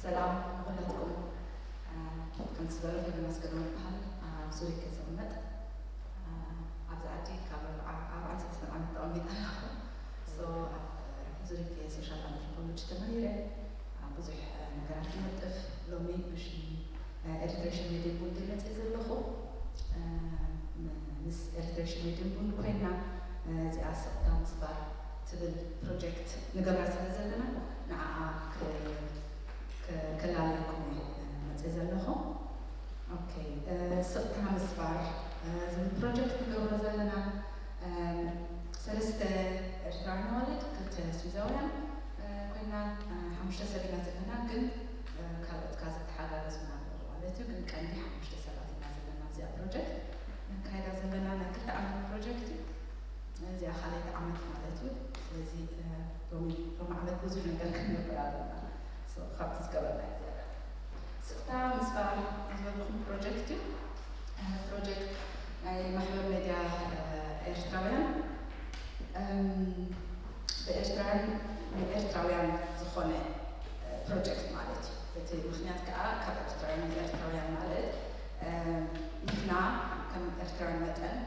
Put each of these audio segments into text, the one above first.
ሰላም ንኹላትኩም። ከም ዝበሎ ፌብሪና ኣስገዶም ይበሃል። ኣብ ዙሪክ እየ ዝቕመጥ። ኣብዚ ዓዲ ካብ ኣርብዓን ሰለስተን ዓመት ተቐሚጠ ኣለኹ። ኣብ ዙሪክ ሶሻል ኣንትሮፖሎጂ ተማሂረ። ብዙሕ ነገራት ይነጥፍ። ሎሚ ምሽ ኤሪትሬሽን ሜድን ቡንድ መፅእ ዘለኹ ምስ ኤሪትሬሽን ሜድን ቡንድ ኮይና እዚኣ ስቕታ ምስባር ትብል ፕሮጀክት ንገብራ ስለ ዘለና ንዓኣ ከላልየኩም እየ መፅእ ዘለኹ። ስቕታ ምስባር ዝብል ፕሮጀክት ንገብሮ ዘለና ሰለስተ ኤርትራውያን ኣዋልድ ክልተ ስዊዛውያን ኮይና ሓሙሽተ ሰብ ኢና ዘለና፣ ግን ካልኦት ካ ዝተሓጋገዙና ኣለዉ ማለት እዩ። ግን ቀንዲ ሓሙሽተ ሰባት ኢና ዘለና ኣብዚኣ ፕሮጀክት ነካይዳ ዘለና። ናይ ክልተ ዓመት ፕሮጀክት እዩ። እዚኣ ካልኣይቲ ዓመት ማለት እዩ። ስለዚ ሎሚ ዓመት ብዙሕ ነገር ክንገብር ኣለና። ካብቲ ዝገበርና እግዚኣብሔር ስቕታ ምስባር ዝበልኩም ፕሮጀክት እዩ። ፕሮጀክት ናይ ማሕበር ሜድያ ኤርትራውያን ብኤርትራውያን ንኤርትራውያን ዝኾነ ፕሮጀክት ማለት እዩ። እቲ ምኽንያት ከዓ ካብ ኤርትራውያን ንኤርትራውያን ማለት ንሕና ከም ኤርትራውያን መጠን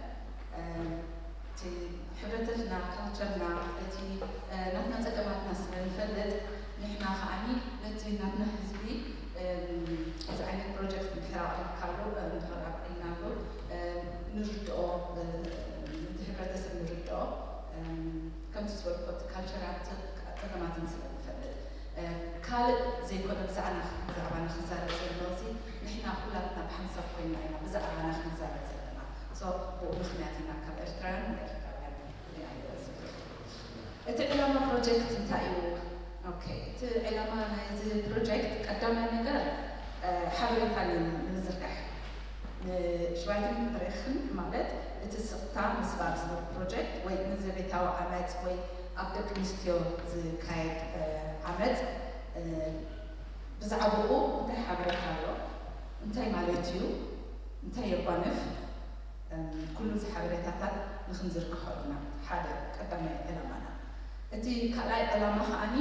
እቲ ሕብረተሰብና፣ ካልቸርና፣ እቲ ናትና ፀገማትና ስለ ንፈልጥ ንሕና ከዓኒ ነቲ ናትና ህዝቢ እዚ ዓይነት ፕሮጀክት እንድሕር ኣቕሪብካሉ እንድሕር ኣቕሪብናሉ ንርድኦ፣ ነቲ ሕብረተሰብ ንርድኦ ከምቲ ዝበልኮ እቲ ካልቸራት ፀገማትን ስለ ንፈልጥ ካልእ ዘይኮነ ብዛዕባና ንክዛረብ ዘሎ እዚ ንሕና ኩላትና ብሓንሳብ ኮይና ኢና ብዛዕባና ክንዛረብ ዘለና። ብኡ ምክንያት ኢና ካብ ኤርትራውያን ንኤርትራውያን እቲ ዕላማ ፕሮጀክት እንታይ እዩ? ኦኬ፣ እቲ ዕላማ ናይዚ ፕሮጀክት ቀዳማይ ነገር ሓበሬታ ንምዝርጋሕ ንሽባይትን ብሬኽን ማለት እቲ ስቕታ ምስባር ዝብል ፕሮጀክት ወይ ንዘቤታዊ ዓመፅ ወይ ኣብ ደቂ ኣንስትዮ ዝካየድ ዓመፅ ብዛዕባኡ እንታይ ሓበሬታ ኣሎ? እንታይ ማለት እዩ? እንታይ የጓንፍ? ኩሉ እዚ ሓበሬታታት ንክንዝርግሖ ኢና ሓደ ቀዳማይ ዕላማና። እቲ ካልኣይ ዕላማ ከዓኒ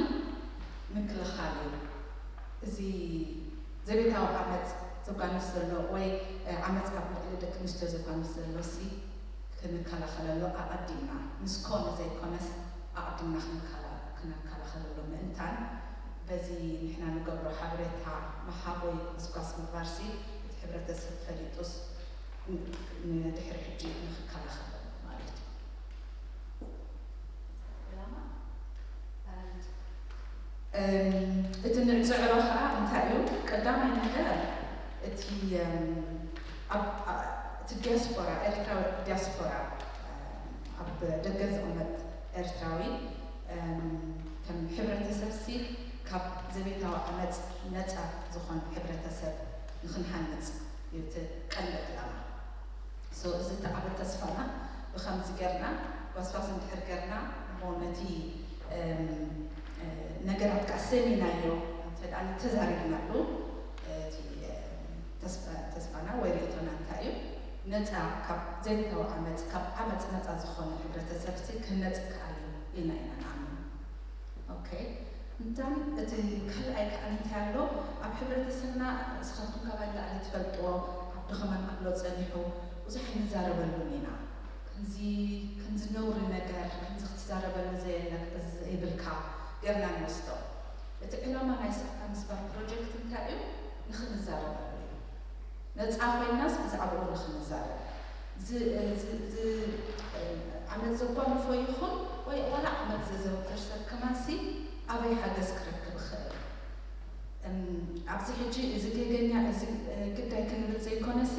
ምክልኻል እዩ። እዚ ዘቤታዊ ዓመፅ ዘጓንፍ ዘሎ ወይ ዓመፅ ኣብ ልዕሊ ደቂ ኣንስትዮ ዘጓንፍ ዘሎ ሲ ክንከላኸለሉ ኣቐዲምና ምስ ኮነ ዘይኮነስ ኣቐዲምና ክንከላኸለሉ ምእንታን በዚ ንሕና ንገብሮ ሓበሬታ ምሃብ ወይ ጎስጓስ ምግባርሲ እቲ ሕብረተሰብ ፈሊጡስ ንድሕሪ ሕጂ ንክከላኸል ማለት እዩ። እቲ ንዕፅዕሮ ከዓ እንታይ እዩ? ቀዳማይ ነገር እቲ እቲ ዲያስፖራ ኤርትራዊ ዲያስፖራ ኣብ ደገ ዝቕመጥ ኤርትራዊ ከም ሕብረተሰብሲ ካብ ዘቤታዊ ዓመፅ ነፃ ዝኾነ ሕብረተሰብ ንክንሃንፅ እዩ እቲ ቀንዲ ዕላማ። እዚ እቲ ዓቢ ተስፋና ብከምዚ ጌርና ዋስዋስ እንድሕር ጌርና እሞ ነቲ ነገራት ከዓ ሰሚናዮ እንተ ተዛሪብናሉ እቲ ተስፋና ወይ ርእቶና እንታይ እዩ? ነፃ ካብ ዘይታዊ ዓመፅ ካብ ዓመፅ ነፃ ዝኾነ ሕብረተሰብ ክህነፅ ይከኣል እዩ ኢልና ኢና ንኣምን። ኦኬ እንታን እቲ ካልኣይ ከዓ እንታይ ኣሎ ኣብ ሕብረተሰብና ንስኻትኩም ካባይ ንላዕሊ ትፈልጥዎ ኣብ ድኸመን ክብሎ ፀኒሑ ብዙሕ ኣይንዛረበሉን ኢና። ከምዚ ከምዚ ነውሪ ነገር ከምዚ ክትዛረበሉ ዘየብልካ ጌርና ንወስዶ። እቲ ዕላማ ናይ ስቕታ ምስባር ፕሮጀክት እንታይ እዩ? ንኽንዛረበሉ እዩ። ነፃ ኮይናስ ብዛዕባኡ ንኽንዛረብ ዓመት ዘጓንፎ ይኹን ወይ ዋላ ዓመት ዘዘውትር ሰብ ከማንሲ ኣበይ ሓገዝ ክረክብ ይኽእል? ኣብዚ ሕጂ እዚ ጌገኛ እዚ ግዳይ ክንብል ዘይኮነሲ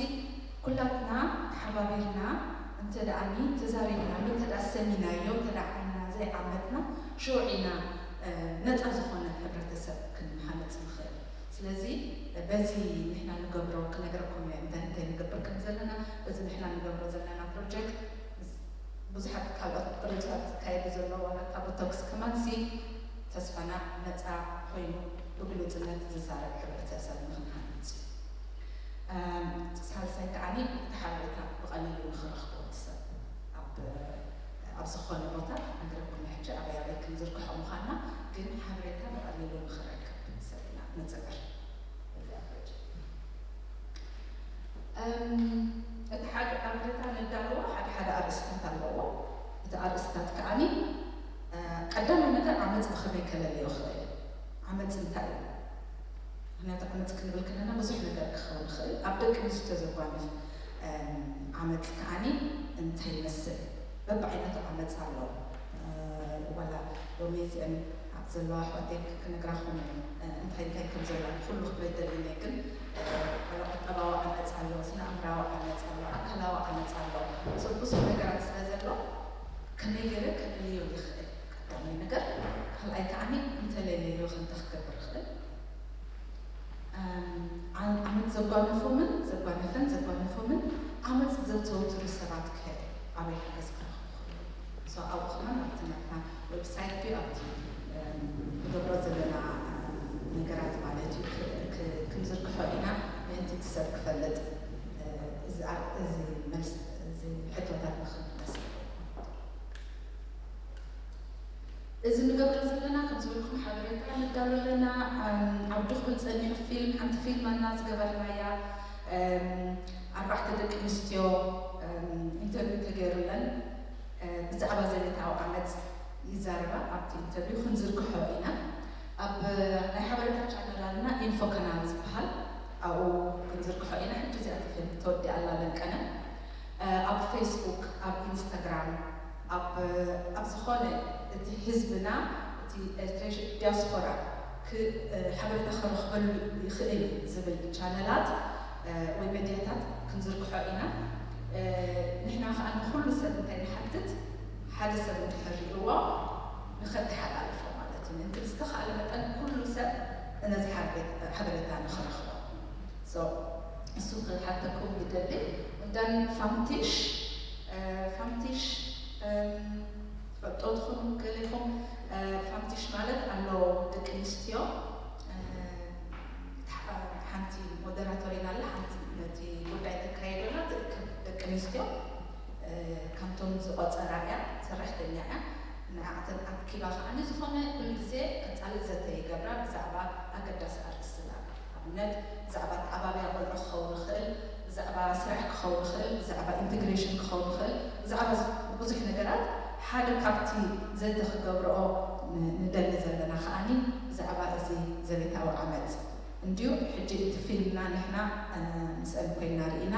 ኩላትና ተሓባቢርና እንተ ደኣኒ ተዛሪብናሉ እንተ ደኣ ሰሚናዮ እንተ ደኣ ዓምና ዘይዓመትና ሽዑ ኢና ነፃ ዝኾነ ሕብረተሰብ ክንሃነፅ ንኽእል። ስለዚ በዚ ንሕና ንገብሮ ክነግረኩም እየ እንታይ እንታይ ንገብር ከም ዘለና በዚ ንሕና ንገብሮ ዘለና ፕሮጀክት ብዙሓት ካልኦት ፕሮጀክት ዝካየዱ ዘለዉ ዋላ ካብ ቦቶክስ ከማንሲ ተስፋና ነፃ ኮይኑ ብግሉፅነት ዝዛረብ ሕብረተሰብ ንክንሃንፅ እዩ። ሳልሳይ ከዓኒ እቲ ሓበሬታ ብቐሊሉ ንክረኽቦ እቲ ሰብ ኣብ ኣብ ዝኾነ ቦታ ነግረኩም ሕጂ ኣበይ ኣበይ ክንዝርግሖ ምዃንና ግን ሓበሬታ ብቐሊሉ ንክረክብ ሰብ ኢና ንጽዕር። እዚ ኣፕሮች። እም፣ እቲ ሓደ ሓበሬታ ነዳልዎ ሓደ ሓደ ኣርእስታት ኣለዎ። እቲ ኣርእስታት ከዓኒ፣ እ፣ ቀዳማይ ነገር ዓመጽ ብኸመይ ከለልዮ ይኽእል? ዓመጽ እንታይ እዩ? ምኽንያቱ ዓመጽ ክንብል ከለና ብዙሕ ነገር ክኸውን ይኽእል። ኣብ ደቂ ኣንስትዮ ዘጓንፍ፣ እም፣ ዓመጽ ከዓኒ እንታይ ይመስል? በብዓይነቱ ዓመጽ ኣሎ። እ፣ ዋላ ሎሚ እዚአን ኣብ ዘለዋ ኣሕዋተይ ክነግራኹም እየ፣ እ፣ እንታይ እንታይ ከም ዘላ ኩሉ ክብሎ ኣይደልን እየ፣ ግን፣ እ፣ ዋላ ቁጠባዊ ዓመጽ ኣሎ፣ ስነ ኣእምራዊ ዓመጽ ኣሎ፣ ኣካላዊ ዓመጽ ኣሎ። So ብዙሕ ነገራት ስለ ዘሎ ከመይ ገይረ ከለልዮ ይኽእል? ቀዳማይ ነገር። ካልኣይ ከዓኒ እንተለለዮ ከ እንታይ ክገብር ይኽእል? እም፣ ዓ-፣ ዓመጽ ዘጓነፎምን ዘጓነፈን ዘጓነፎምን ዓመጽ ዘዘውትሩ ሰባት ከ ኣበይ ሓገዝ ክረኽቡ ይኽእሉ? So ኣብኡ ከማን ኣብቲ ናትና ዌብሳይት ድዩ ኣብቲ፣ እም፣ ንገብሮ ዘለና፣ እም፣ ነገራት ማለት እዩ ክ-፣ ክ-፣ ክንዝርግሖ ኢና ምእንቲ እቲ ሰብ ክፈልጥ፣ እ፣ እዚ ኣር-፣ እዚ መልስ፣ እዚ ሕቶታት ንኽንመልስ። እዚ ንገብሮ ዘለና ከም ዝበልኩም ሓበሬታ ንዳሎ ኣለና። እም፣ ዓውዲ ክብል ጸኒሑ ፊልም፣ ሓንቲ ፊልም ኣና ዝገበርናያ፣ እም፣ ኣርባዕተ ደቂ ኣንስትዮ፣ እም፣ ኢንተርቪው ተገይሩለን፣ እ፣ ብዛዕባ ዘቤታዊ ዓመጽ ይዛረባ። ኣብቲ ኢንተርቪው ክንዝርግሖ ኢና። ኣብ ናይ ሓበሬታ ቻነል ኣለና፣ ኢንፎ ካናል ዝበሃል፣ ኣብኡ ክንዝርግሖ ኢና። ሕጂ እዚኣ ፊልም ተወዲኣ ኣላ ለንቀነ። እ፣ ኣብ ፌስቡክ፣ ኣብ ኢንስታግራም፣ ኣብ፣ ኣብ ዝኾነ እቲ ህዝብና፣ እቲ ኤርትራዊ ዲያስፖራ ክ-፣ እ፣ ሓበሬታ ክረኽበሉ ይኽእል እዩ ዝብል ቻነላት፣ እ፣ ወይ ሜድያታት ክንዝርግሖ ኢና። እ፣ ንሕና ከኣ ንኹሉ ሰብ እንታይ ንሓትት፣ ሓደ ሰብ እንድሕር ሪእዎ ንኸተሓላልፎ ማለት እዩ። ምእንቲ ብዝተኻእለ መጠን ኩሉ ሰብ ነዚ ሓበሬታ፣ ሓበሬታ ንኽረኽቦ። So፣ እሱ ክሓተኩም ይደሊ። And then ፋምቲሽ፣ እ፣ ፋምቲሽ፣ እም፣ ትፈልጦ ትኹኑ ገሊኹም፣ እ፣ ፋምቲሽ ማለት ኣሎ ደቂ ኣንስትዮ፣ እ፣ ሓ-፣ ሓንቲ ሞደራቶር ኢና ኣላ፣ ሓንቲ ነቲ ጉዳይ ተካይዶና ትእክብ ደቂ ኣንስትዮ፣ እ፣ ከምቶም ዝቆጸራ እያ፣ ሰራሕተኛ እያ። ንዓኣተን ኣኪባ ከኣ ንዝኾነ ኩሉ ግዜ ቀጻሊ ዘተ ይገብራ ብዛዕባ ኣገዳሲ ኣርእስታት። ኣብነት ብዛዕባ ኣተዓባብያ ቆልዑ ክኸውን ይኽእል፣ ብዛዕባ ስራሕ ክኸውን ይኽእል፣ ብዛዕባ ኢንተግሬሽን ክኸውን ይኽእል፣ ብዛዕባ ዝ-፣ ብዙሕ ነገራት ሓደ ካብቲ ዘተ ክገብርኦ ን-፣ ንደሊ ዘለና ከኣኒ ብዛዕባ እዚ ዘቤታዊ ዓመጽ እንድዩ። ሕጂ እቲ ፊልምና ንሕና፣ እ፣ ምስአን ኮይና ርኢና፣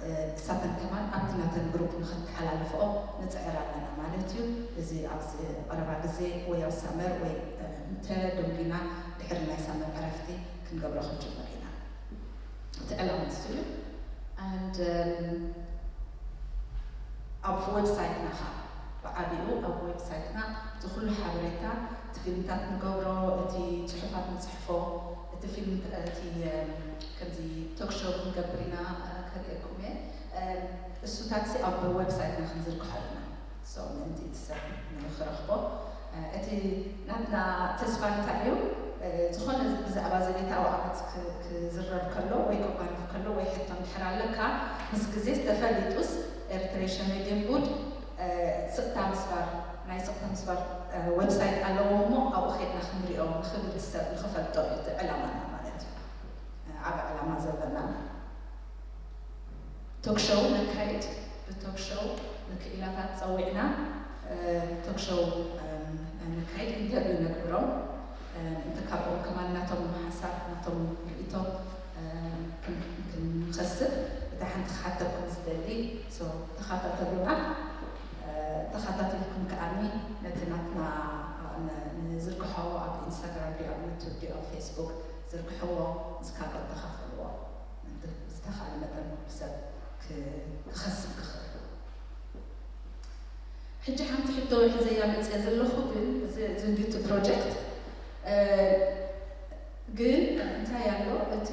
እ፣ እሳተን ከማን ኣብቲ ናተን ግሩፕ ንኸተሓላልፍኦ ንጽዕር ኣለና ማለት እዩ። እዚ ኣብዚ ቀረባ ግዜ ወይ ኣብ ሳመር ወይ፣ እ፣ እንተ ደንጊና ድሕሪ ናይ ሳመር ዕረፍቲ ክንገብሮ ክንጅምር ኢና። እቲ ዕላማ ንሱ እዩ። And, um, ኣብ ዌብሳይትና ኸዓ ብዓቢኡ ኣብ ዌብሳይትና እቲ ኩሉ ሓበሬታ፣ እቲ ፊልምታት ንገብሮ፣ እቲ ጽሑፋት ንጽሕፎ፣ እቲ ፊልም፣ እቲ፣ um፣ ከምዚ ቶክ ሾው ክንገብር ኢና፣ uh፣ ከርእየኩም እየ። Um፣ እሱታት ሲ ኣብ ዌብሳይትና ክንዝርግሖ ኢና። So፣ ምእንቲ እቲ ሰብ ንኽረኽቦ፣ እ፣ እቲ ናትና ተስፋ እንታይ እዩ? እ፣ ዝኾነ ብዛዕባ ዘቤታዊ ዓመጽ ክ-፣ ክዝረብ ከሎ ወይ ክጓነፍ ከሎ ወይ ሕቶ እንድሕር ኣለካ፣ ምስ ግዜ ተፈሊጡስ ኤርትሬሽያ ሜድየን ቡድ፣ እ፣ ስቕታ ምስባር፣ ናይ ስቕታ ምስባር፣ እ፣ ዌብሳይት ኣለዎ እሞ ኣብኡ ኸይድና ክንሪኦ ንኽብል እቲ ሰብ ንኽፈልጦ እዩ እቲ ዕላማና ማለት እዩ። እ፣ ዓቢ ዕላማ ዘለና። ቶክ ሾው ነካይድ፣ ብቶክ ሾው ንክኢላታት ጸዊዕና፣ እ፣ ቶክ ሾው፣ እም፣ ነካይድ፣ ኢንተርቪው ነግብሮም። እ፣ እንተ ካብኦም ከማን ናቶም ሓሳብ፣ ናቶም ርእይቶ፣ እ፣ ክን-፣ ክንኸስብ፣ እታ ሓንቲ ክሓተኩም ዝደሊ፣ ሶ፣ ተኸታተሉና። እ፣ ተኸታቲልኩም ከኣኒ ነቲ ናትና፣ እ፣ ን-፣ ንዝርግሖ ኣብ ኢንስታግራም ድዩ፣ ኣብ ዩቱብ ድዩ፣ ኣብ ፌስቡክ ዝርግሕዎ ምስ ካልኦት ተኻፈልዎ። ምእንቲ ብዝተኻእለ መጠን ሰብ ክ-፣ ክኸስብ ክኽእል። ሕጂ ሓንቲ ሕቶ ሒዘያ መፅየ ዘለኹ፣ ግን እዚ፣ እዚ እንድዩ እቲ ፕሮጀክት፣ እ፣ ግን እንታይ ኣሎ፣ እቲ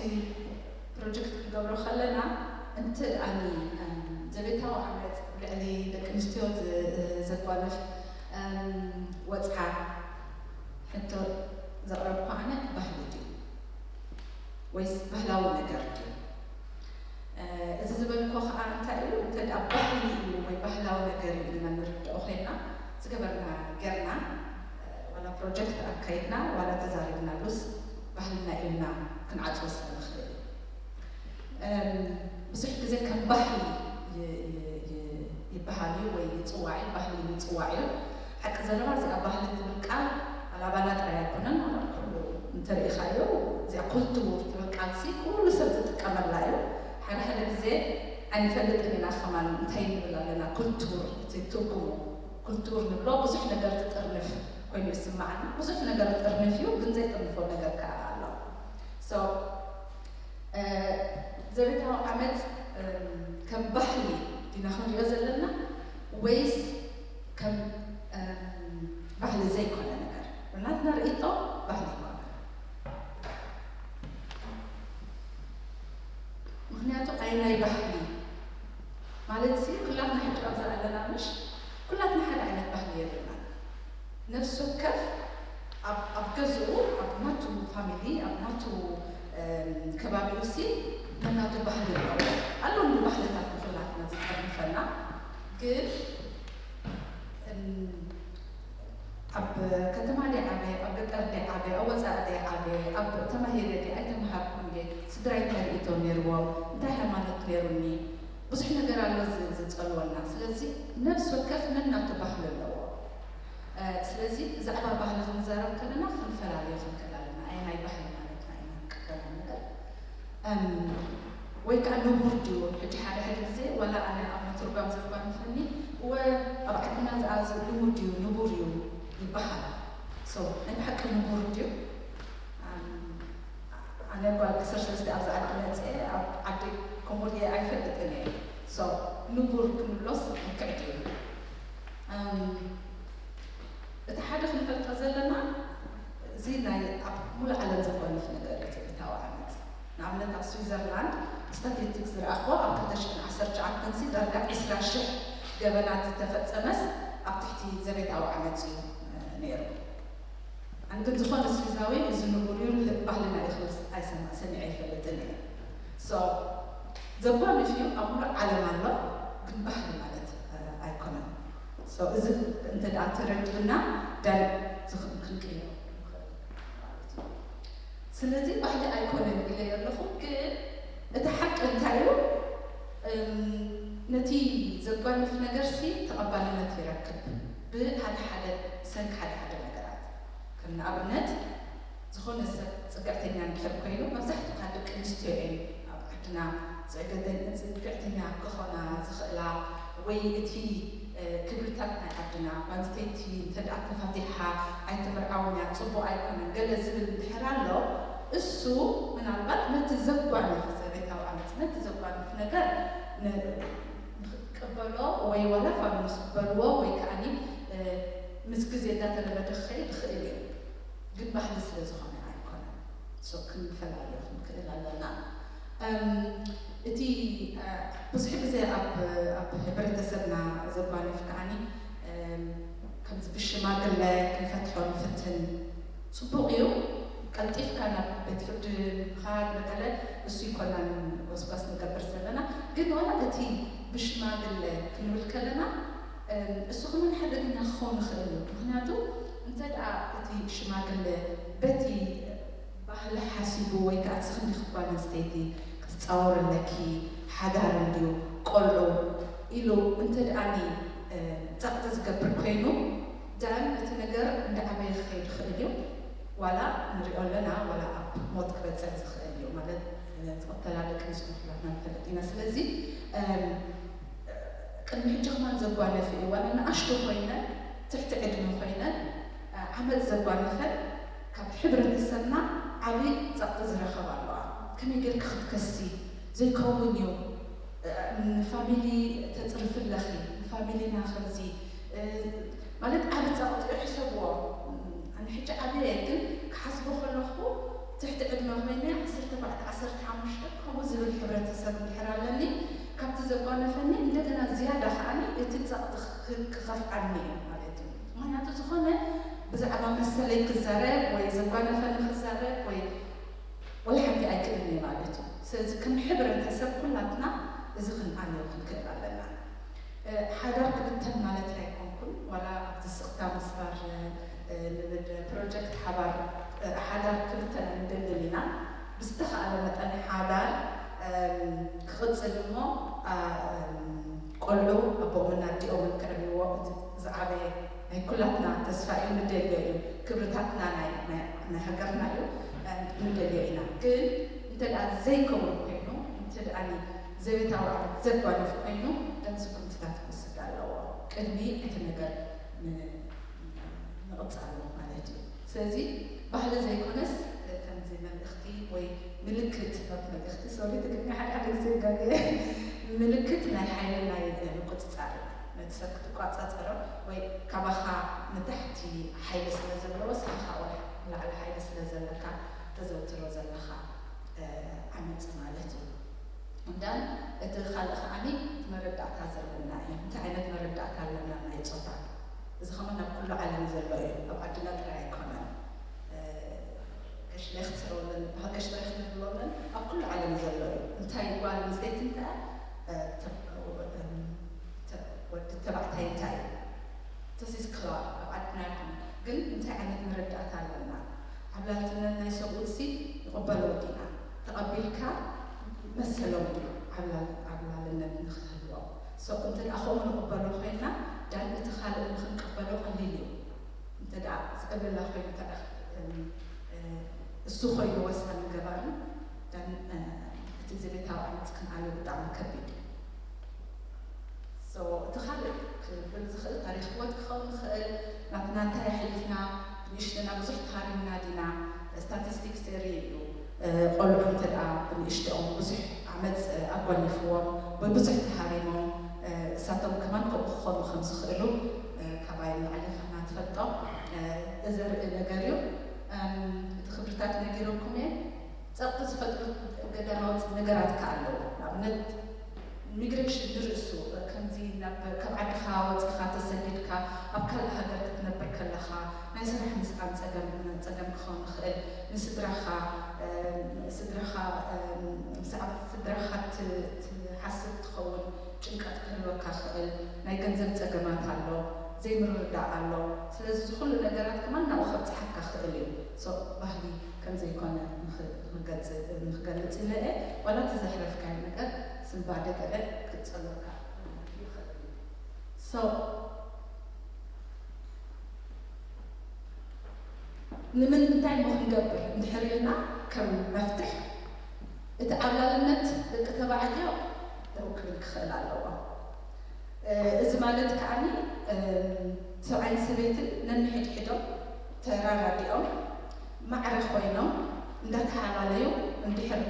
ፕሮጀክት ክንገብሮ ከለና፣ እንተ ደኣኒ፣ እም፣ ዘቤታዊ ዓመፅ ልዕሊ ደቂ ኣንስትዮ ዝ-፣ ዘጓንፍ፣ እም፣ ወፅዓ ሕቶ ዘቕረብኩ ኣነ ባህሊ ድዩ? ወይስ ባህላዊ ነገር ድዩ? እ፣ እዚ ዝበልኮ ኸዓ እንታይ እዩ? እንተ ደኣ ባህሊ እዩ ወይ ባህላዊ ነገር እዩ ኢልና ንርድኦ ኮይና፣ ዝገበርና ገርና፣ እ፣ ዋላ ፕሮጀክት ኣካይድና፣ ዋላ ተዛሪብናሉስ፣ ባህልና ኢልና ክንዓጽዎ ስለ ንኽእል እዩ። እም፣ ብዙሕ ግዜ ከም ባህሊ ይ- ይ- ይ- ይበሃል እዩ ወይ ይጽዋዕ እዩ፣ ባህሊ ኢሉ ይጽዋዕ እዩ። ሓቂ ዘረባ እዚኣ ባህሊ ትብል ቃል ኣላባና ጥራይ ኣይኮነን፣ ኩሉ እንተሪኢኻዮ እዚኣ ኩልቱር ትብል ቃልሲ ኩሉ ሰብ ዝጥቀመላ እዩ። ሓደ ሓደ ግዜ ኣይንፈልጥን ኢና ከማን እንታይ ንብል ኣለና፣ ኩልቱር እቲ ትርጉሙ ኩልቱር ንብሎ ብዙሕ ነገር ትጥርንፍ ኮይኑ ይስማዓኒ። ብዙሕ ነገር ጥርንፍ እዩ፣ ግን ዘይጥርንፎ ነገር ከኣ ኣሎ። So ዘቤታዊ ዓመፅ ከም ባህሊ ዲና ክንሪኦ ዘለና ወይስ ከም ባህሊ ዘይኮነ ነገር? ናትና ርእይቶ ባህሊ ይኮነ። ምክንያቱ ኣየናይ ባህሊ ማለት ሲ ኩላትና ሕጂ ኣብዛ ኣለና ምሽ ኩላትና ሓደ ዓይነት ባህሊ የብልና። ነፍሲ ወከፍ ኣብ ገዝኡ ኣብ ናቱ ፋሚሊ ኣብ ናቱ ከባቢኡ ሲ ነናቱ ባህሊ ኣለዎ። ኣሎ ባህልታት ንኩላትና ዝጠርንፈና ግን ኣብ ከተማ ደ ዓበ ኣብ ገጠር ደ ዓበ ኣብ ወፃኢ ደ ዓበ ኣብ ተማሂረ ደ ኣይተምሃርኩን ደ ስድራይ እንታይ ርእቶ ነርዎም እንታይ ሃይማኖት ነሩኒ ብዙሕ ነገር ኣሎ ዝፀልወና። ስለዚ ነብሲ ወከፍ ነናቱ ባህሊ ኣለዎ። ስለዚ ብዛዕባ ባህሊ ክንዛረብ ከለና ክንፈላለዩ ክንክእል ኣለና። ኣየናይ ባህሊ ማለትና ኢና ንቀበላ ነገር ወይ ከዓ ንቡር ድዩ? ሕጂ ሓደ ሓደ ግዜ ዋላ ኣነ ኣብ ምትርጓም ዘጓንፈኒ እወ ኣብ ዓድና ዝኣዝ ልሙድ እዩ ንቡር እዩ ይበሃል። So ናይ ብሓቂ ንቡር ድዩ? ኣነ ጓል ዓሰርተ ሰለስተ ኣብዚ ዓዲ መፅአ ኣብ ዓዲ ከምኡ ኣይፈልጥን እየ። So ንቡር ክንብሎስ ልክዕ ድዩ? እቲ ሓደ ክንፈልጦ ዘለና እዚ ናይ ኣብ ሙሉእ ዓለም ዘጓንፍ ነገር እዩ ዘቤታዊ ዓመፅ። ንኣብነት ኣብ ስዊዘርላንድ ስታቲስቲክስ ዝረኣኽዎ ኣብ ክልተ ሽሕን ዓሰርተ ትሽዓተን ሲ ዳርጋ ዕስራ ሽሕ ገበናት ዝተፈፀመስ ኣብ ትሕቲ ዘቤታዊ ዓመፅ እዩ ነይሩ። ኣነ ግን ዝኾነ ስዊዛዊ እዚ ንቡር እዩ ባህልና እዩ ክብል ኣይሰማ ሰሚዐ ኣይፈልጥን እየ። So ዘጓንፍ እዩ ኣብ ሙሉእ ዓለም ኣሎ ግን ባህሊ ማለት ኣይኮነን። So እዚ እንተ ደኣ ተረዲኡና ደን ክንቅይሮ ንኽእል ማለት እዩ። ስለዚ ባህሊ ኣይኮነን ኢለ ኣለኹ ግን እቲ ሓቂ እንታይ እዩ? ነቲ ዘጓንፍ ነገርሲ ተቐባልነት ይረክብ ብሓደ ሓደ ብሰንኪ ሓደ ሓደ ነገራት። ከም ንኣብነት ዝኾነ ሰብ ፅግዕተኛ እንድሕር ኮይኑ መብዛሕትኡ ካብ ደቂ ኣንስትዮ እየን ኣብ ዓድና ፅግዕተኛ ክኾና ዝኽእላ ወይ እቲ ክብርታት ናይ ዓድና ጓል ኣንስተይቲ እንተ ደኣ ተፋቲሓ ኣይትምርዓውን እያ ፅቡቕ ኣይኮነን ገለ ዝብል እንድሕር ኣሎ እሱ ምናልባት ነቲ ዘጓንፍ ዘቤታዊ ዓመፅ ነቲ ዘጓንፍ ነገር ንክትቀበሎ ወይ ዋላ ፋሉ ንክበልዎ ወይ ከዓኒ ምስ ግዜ እንዳተለመደ ክኸይድ ይኽእል እዩ። ግን ባህሊ ስለ ዝኾነ ኣይኮነን። So ክንፈላለዮ ክንክእል ኣለና። እቲ ብዙሕ ግዜ ኣብ ኣብ ሕብረተሰብና ዘጓንፍ ከዓኒ ከምዚ ብሽማግለ ክንፈትሖ ንፍትን። ፅቡቕ እዩ ቀልጢፍካ ናብ ቤት ፍርዲ ምኻድ መቀለ እሱ ይኮናን ጎስጓስ ንገብር ዘለና ግን ዋላ እቲ ብሽማግለ ክንብል ከለና እሱ ከማን ሓደገኛ ክኸውን ይኽእል እዩ። ምክንያቱ እንተ ደኣ እቲ ሽማግለ በቲ ባህሊ ሓሲቡ ወይ ከዓ እቲ ክንዲ ክጓል ኣንስተይቲ ክትፃወር ኣለኪ ሓዳር እንድዩ ቆልዑ ኢሉ እንተ ደኣኒ ፀቕጢ ዝገብር ኮይኑ ደን እቲ ነገር እንዳዓበየ ክኸይድ ይኽእል እዩ። ዋላ ንሪኦ ኣለና ዋላ ኣብ ሞት ክበፅሕ ዝኽእል እዩ ማለት ዝቕተላ ደቂ ኣንስትዮ ኩላትና ንፈልጥ ኢና። ስለዚ ቅድሚ ሕጂ ከማን ዘጓነፊ እዩ ዋላ ንኣሽቱ ኮይነን ትሕቲ ዕድመ ኮይነን ዓመፅ ዘጓነፈን ካብ ሕብረተሰብና ዓብዪ ፀቕጢ ዝረኸባ ኣለዋ። ከመይ ጌርኪ ክትከሲ ዘይከውን እዩ ንፋሚሊ ተፅርፊ ኣለኺ ንፋሚሊና ከምዚ ማለት ዓቢ ፃውዒት ሕሰብዎ። ኣነ ሕጂ ዓብየ ግን ክሓስቦ ከለኹ ትሕቲ ዕድመ ኮይነ ዓሰርተ ኣርባዕተ ዓሰርተ ሓሙሽተ ከምኡ ዝብል ሕብረተሰብ እንድሕር ኣለኒ ካብቲ ዘጓነፈኒ እንደገና ዝያዳ ከዓኒ እቲ ፃቕቲ ክኸፍኣኒ እዩ ማለት እዩ። ምክንያቱ ዝኾነ ብዛዕባ መሰለይ ክዛረብ ወይ ዘጓነፈኒ ክዛረብ ወይ ወላ ሓንቲ ኣይክእልን እየ ማለት እዩ። ስለዚ ከም ሕብረተሰብ ኩላትና እዚ ክንኣልዮ ክንክእል ኣለና። ሓዳር ክብተን ማለት ኣይኮንኩን ዋላ ኣብዚ ስቕታ ምስባር ንብል ፕሮጀክት ሓባር ሓዳር ክልተና ንደልን ኢና። ብዝተኻእለ መጠን ሓዳር ክቕፅል እሞ ቆልዑ ኣቦኦምን ኣዲኦምን ክዕብይዎ ዝዓበየ ናይ ኩላትና ተስፋ እዩ፣ ንደልዮ እዩ። ክብርታትና ናይ ሃገርና እዩ፣ ንደልዮ ኢና። ግን እንተ ዘይከውን ኮይኑ እንተ ዘቤታዊ ዓመት ዘጓንፍ ኮይኑ ደን ስጉምትታት ክወስድ ኣለዎ ቅድሚ እቲ ነገር ምቕፃሉ ማለት እዩ። ስለዚ ባህሊ ዘይኮነስ ከምዚ መልእኽቲ ወይ ምልክት፣ not መልእኽቲ፣ ሶሪ፣ ትግርኛ ሓደ ሓደ ግዜ ይጋገ፣ ምልክት ናይ ሓይልን ናይ ምቁፅፃር እዩ። ነቲ ሰብ ክትቋፃፀሮ ወይ ካባኻ ንታሕቲ ሓይሊ ስለ ዘለዎ፣ ስኻ ላዕሊ ሓይሊ ስለ ዘለካ ተዘውትሮ ዘለኻ ዓመፅ ማለት እዩ። እንዳን እቲ ካልእ ከዓኒ መረዳእታ ዘለና እዩ። እንታይ ዓይነት መረዳእታ ኣለና ናይ ፆታ? እዚ ከማን ኣብ ኩሉ ዓለም ዘሎ እዩ፣ ኣብ ዓድና ጥራይ ኣይኮነን። ገሽ ሌክትሮለን በሃገሽ ሬክትሮለን ኣብ ኩሉ ዓለም ዘሎ እዩ። እንታይ ጓል ኣንስተይቲ እንታይ ወዲ ተባዕታይ እንታይ ተሲስ ክላር ኣብ ዓድና ይኹን ግን እንታይ ዓይነት መረዳእታ ኣለና? ዓብላልትነት ናይ ሰብኡትሲ ይቕበሎ ዲና? ተቐቢልካ መሰሎም ድዩ ዓብላልነት ንክህልዎም? ሶ እንተ ደኣ ከምኡ ንቕበሎ ኮይና ዳን እቲ ካልእ ንክንቀበሎ ቀሊል እዩ። እንተ ደኣ ዝዕብለላ ኮይኑ እንተ ደኣ እሱ ኮይኑ ወሳኒ ገባርን ዳን እቲ ዘቤታዊ ዓመፅ ክንኣሉ ብጣዕሚ ከቢድ እዩ። እቲ ካልእ ክብል ዝኽእል ታሪክ ህይወት ክኸውን ይኽእል። ናትና እንታይ ኣሕሊፍና ብንእሽተና ብዙሕ ተሃሪምና ዲና? ስታቲስቲክስ የርኢ እዩ። ቆልዑ እንተ ደኣ ብንእሽተኦም ብዙሕ ዓመፅ ኣጓኒፍዎም ወይ ብዙሕ ተሃሪሞም እሳቶም ከማን ከምኡ ክኾኑ ከም ዝኽእሉ ካባይ ንላዕሊ ኢኻ ትፈልጦ። ዘርኢ ነገር እዩ። እቲ ክብርታት ነጊረኩም እየ። ጸቕጢ ዝፈጥሩ ገዳማዊ ነገራት ከኣ ኣለዉ። ንኣብነት ሚግሬሽን ንርእሱ ከምዚ ናብ ካብ ዓድኻ ወጺኻ ተሰዲድካ ኣብ ካልእ ሃገር ክትነብር ከለኻ ናይ ስራሕ ምስኣን ጸገም ጸገም ክኸውን ይኽእል። ንስድራኻ ስድራኻ ብዛዕባ ስድራኻ ትሓስብ ትኸውን ጭንቀት ክህልወካ ይኽእል። ናይ ገንዘብ ጸገማት ኣሎ፣ ዘይምርድዳእ ኣሎ። ስለዚ እዚ ኩሉ ነገራት ከማን ናብኡ ከብጽሓካ ይኽእል እዩ። ሶ ባህሊ ከም ዘይኮነ ንኽገልጽ ኢለ እየ። ዋላ እቲ ዘሕለፍካዮ ነገር ስንባደ ገለ ክጸለካ ይኽእል እዩ። ሶ ንምንታይ እሞ ክንገብር እንድሕር ኢልና ከም መፍትሕ እቲ ዓብላልነት ደቂ ተባዕትዮ ደው ክብል ክኽእል ኣለዎ። እዚ ማለት ከዓኒ ሰብኣይን ሰበይትን ነንሕድሕዶም ተራዳዲኦም ማዕረ ኮይኖም እንዳተሓላለዩ እንድሕር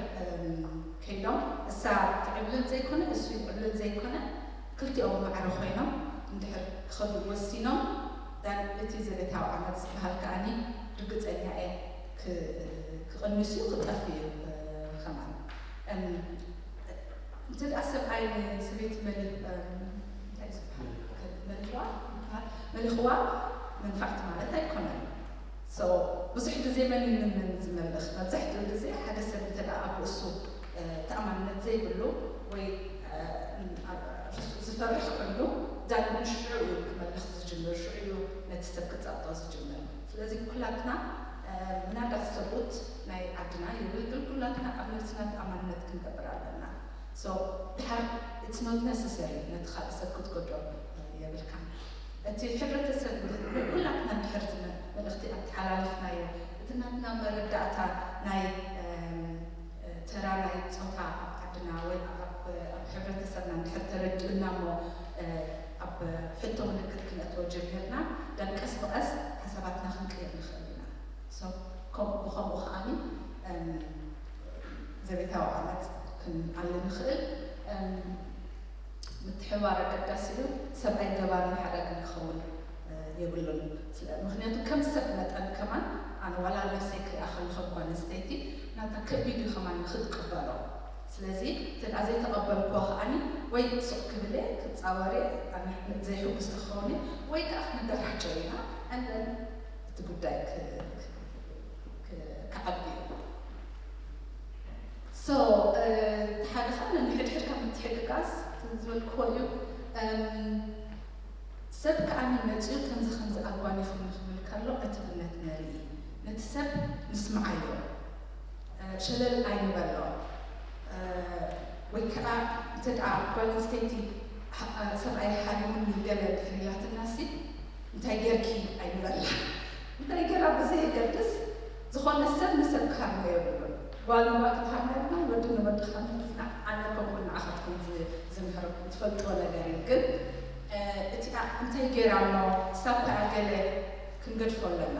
ከይዶም እሳ ትዕብልል ዘይኮነ እሱ ይዕብልል ዘይኮነ ክልቲኦም ማዕረ ኮይኖም እንድሕር ክኸዱ ወሲኖም ዳን እቲ ዘቤታዊ ዓመት ዝበሃል ከዓኒ ርግፀኛ እየ ክቕንስ እዩ ክጠፍ እዩ ከማን እንተ ደኣ ሰብኣይ ንሰበይቲ መሊኽ እንታይ ዝበሃል መሊኽዋ ይበሃል መሊኽዋ መንፋዕቲ ማለት ኣይኮነን። ብዙሕ ግዜ መን እዩ ንመን ዝመልኽ? መብዛሕትኡ ግዜ ሓደ ሰብ እንተ ደኣ ኣብ ርእሱ ተኣማንነት ዘይብሉ ወይ ዝፈርሕ ኮይኑ ዳን ሽዑ እዩ ክመልኽ ዝጅምር፣ ሽዑ እዩ ነቲ ሰብ ክጸቕጦ ዝጅምር። ስለዚ ኩላትና ምናልባት ሰብኡት ናይ ዓድና የገልግል ኩላትና ኣብ ነብስና ተኣማንነት ክንገብር ኣለና። So ድሓር it's not necessary ነቲ ካልእ ሰብ ክትጎድኦ የብልካን። እቲ ሕብረተሰብ ኩላትና ድሕር መልእኽቲ ኣተሓላሊፍናዮ እቲ ናትና መረዳእታ ናይ ተራ ናይ ፆታ ኣብ ዓድና ወይ ኣብ ሕብረተሰብና እንድሕር ተረዲኡና እሞ ኣብ ሕቶ ምልክት ክነእትዎ ጀሚርና ደን ቀስ ብቐስ ሓሳባትና ክንቅይር ንኽእል ኢና። So ከምኡ ብኸምኡ ከዓኒ ዘቤታዊ ዓመፅ ክንኣሊ ንኽእል። ምትሕባር ኣገዳሲ እዩ። ሰብኣይ ገባርን ሓዳግን ክኸውን የብሉን። ምክንያቱ ከም ሰብ መጠን ከማን ኣነ ዋላ ነብሰይ ክሪኣ ከለኹ ጓል ኣንስተይቲ ናታ ከቢድ እዩ ከማን ንክትቅበሎ። ስለዚ እንተ ዘይተቐበልክዎ ከዓኒ ወይ ስቕ ክብል እየ ክፃወር እየ ዘይሕጉስ ተኸውን እየ ወይ ከዓ ክንደራጀው ኢና and then እቲ ጉዳይ ክዓቢ እዩ። So ሓደ ከዓ ነንሕድሕድካ ምትሕግጋዝ ዝበልክዎ እዩ። ሰብ ከዓኒ መፂኡ ከምዚ ከምዚ ኣጓኒፉ ንክብል ከሎ ዕቱብነት ነርኢ ነቲ ሰብ ንስምዓዮ፣ እ፣ ሸለል ኣይንበሎ። እ፣ ወይ ከዓ እንተ ደኣ ጓል ኣንስተይቲ፣ እ፣ ሰብኣይ ሓሪሙኒ ገለ ድሕሪ ኢላትናሲ፣ እንታይ ጌርኪ ኣይንበላ። እንታይ ጌራ ብዘየገድስ፣ ዝኾነ ሰብ ንሰብ ክሃርሞ የብሉን። ጓል ንጓል ክትሃርሞ የብላን፣ ወዲ ንወዲ ክሃርሞ የብሉን። ኣነ ከምኡ ንዓኻትኩም ዝ-፣ ዝምህረኩም ትፈልጥዎ ነገር እዩ። ግን፣ እ፣ እቲኣ እንታይ ጌራ እሞ፣ ሳብ ከኣ ገለ ክንገድፎ ኣለና።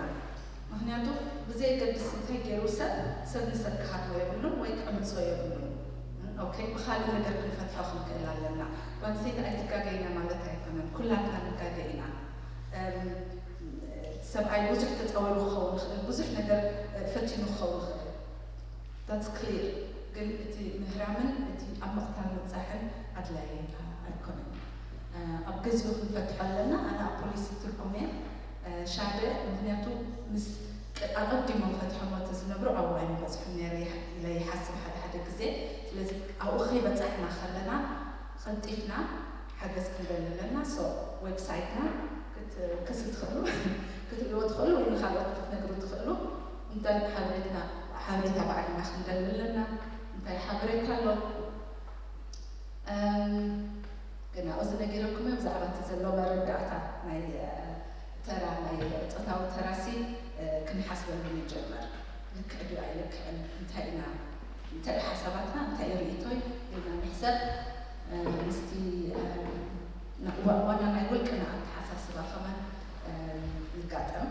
ምኽንያቱ ብዘየገድስ እንታይ ገይሩ ሰብ፣ ሰብ ንሰብ ክሃርሞ የብሉን ወይ ክዕምጾ የብሉን። ኦኬ፣ ብኻልእ ነገር ክንፈትሖ ክንክእል ኣለና። ጓል ኣንስተይቲ ኣይትጋገ ኢና ማለት ኣይኮነን፣ ኩላትና ንጋገ ኢና። እም፣ ሰብኣይ ብዙሕ ተጻዊሩ ክኸውን ይኽእል፣ ብዙሕ ነገር፣ እ፣ ፈቲኑ ክኸውን ይኽእል። That's clear። ግን እቲ ምህራምን እቲ ኣብ ምቕታል ምብጻሕን ኣድላዪ ኣይኮነን። እ፣ ኣብ ግዜኡ ክንፈትሖ ኣለና። ኣነ ኣብ ፖሊሲ ትርጉም እየ፣ እ፣ ሻደ፣ ምኽንያቱ ምስ ቅ-፣ ኣቐዲሞም ፈትሖሞ እንተዝነብሩ ኣብኡ ኣይምበጽሑን ነይረ ይሓ-፣ ኢለ ይሓስብ ሓደ ሓደ ግዜ። ስለዚ ኣብኡ ከይበጻሕና ከለና ቀልጢፍና ሓገዝ ክንደሊ ኣለና። So፣ ዌብሳይትና ክትውከሱ ትኽእሉ፣ ክትርእይዎ ትኽእሉ ወይ ንኻልኦት ክትነግሩ ትኽእሉ። እንታይ ሓበሬትና፣ ሓበሬታ ባዕልና ክንደሊ ኣለና። እንታይ ሓበሬታ ኣሎ? እም፣ ግን ኣብኡ ዝነገረኩም እየ ብዛዕባ እቲ ዘሎ መረዳእታ ናይ፣ እ፣ ተራ፣ ናይ ጾታዊ ተራሲ፣ እ፣ ክንሓስበሉ ንጀመር። ልክዕ ድዩ ኣይልክዕን? እንታይ ኢና፣ እንታይ እዩ ሓሳባትና? እንታይ እዩ ርእይቶይ? ኢልና ንሕሰብ። እ፣ ምስቲ፣ እ፣ ና-፣ ዋ-፣ ዋና ናይ ውልቅና ኣተሓሳስባ ከማን፣ እ፣ ንጋጠም።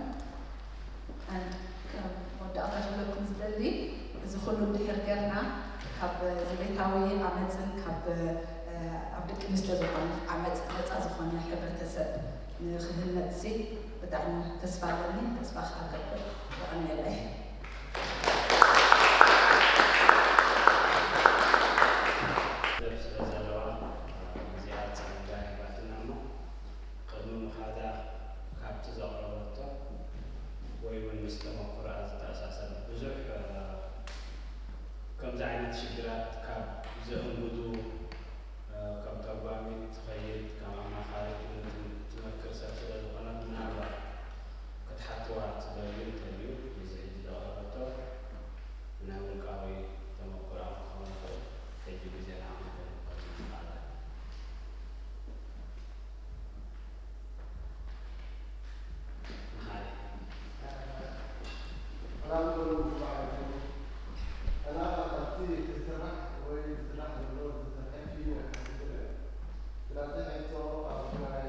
And ከም መወዳእታ ክብለኩም ዝደሊ፣ እዚ ኩሉ እንድሕር ጌርና፣ ካብ ዘቤታዊ ዓመፅን ካብ፣ እ፣ ኣብ ደቂ ኣንስትዮ ዘጓንፍ ዓመፅ ነፃ ዝኾነ ሕብረተሰብ ንክህነፅሲ ብጣዕሚ ተስፋ ኣለኒ። ተስፋ ክገብር። የቐንየለይ። ሰብ ስለ ዘለዋ፣ እዚኣ ጸጋ ሂባትና እሞ፣ ቅድሚ ምኻዳ ካብቲ ዘቕረበቶ ወይ እውን ምስ ተመኩሮኣ ዝተኣሳሰር ብዙሕ፣ እ፣ ከምዚ ዓይነት ሽግራት ካብ ዘእንግዱ፣ እ፣ ከም ተርጓሚት ትኸይድ፣ ከም ኣማኻሪት እውን ትም-፣ ትመክር ሰብ ስለ ዝኾነት፣ ምናልባት ክትሓትዋ ትደልዩ እንተልዩ፣ ነዚ ሕጂ ዘቕረበቶ ናይ ውልቃዊ ተመኩሮኣ ክኸውን ይኽእል። ሕጂ ግዜ ንዓኹም ክህበኩም እኽእል። መሓሪ። ሰላም ይኹን፣ ጽባሕ ይኹን። ኣና ኣብቲ ዝስራሕ ወይ ዝስራሕ ዘሎ ዝተሰርሐ ፊልም ኣይሓስብን እየ። ስለዚ ሕቶ ኣብ ናይ